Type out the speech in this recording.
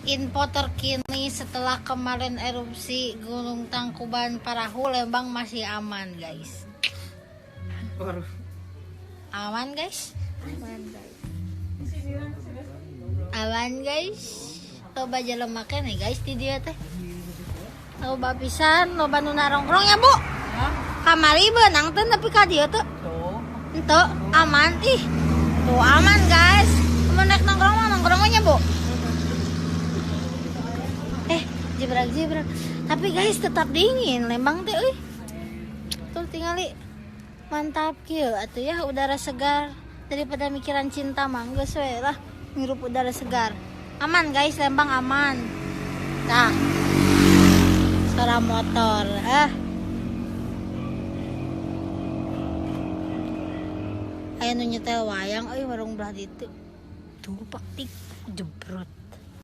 Info terkini setelah kemarin erupsi Gunung Tangkuban Parahu, Lembang masih aman guys. Aman guys. Aman guys. Loba jelema keneh guys di dieu teh. Loba pisan, loba nu narongkrong ya, Bu. Kamari beunang teh nepi ka dieu teh. Henteu, aman ih. Tuh aman guys. Mun rek nongkrong mah nongkrong nya, Bu. Jebrak-jebrak. Tapi guys tetap dingin Lembang teh euy. Tuh tingali. Mantap kieu atuh ya udara segar daripada mikiran cinta mah geus we lah ngirup udara segar. Aman guys, Lembang aman. Nah. Suara motor. Ah. Aya nu nyetel wayang euy warung belah ditu. Tuh paktik jebrot.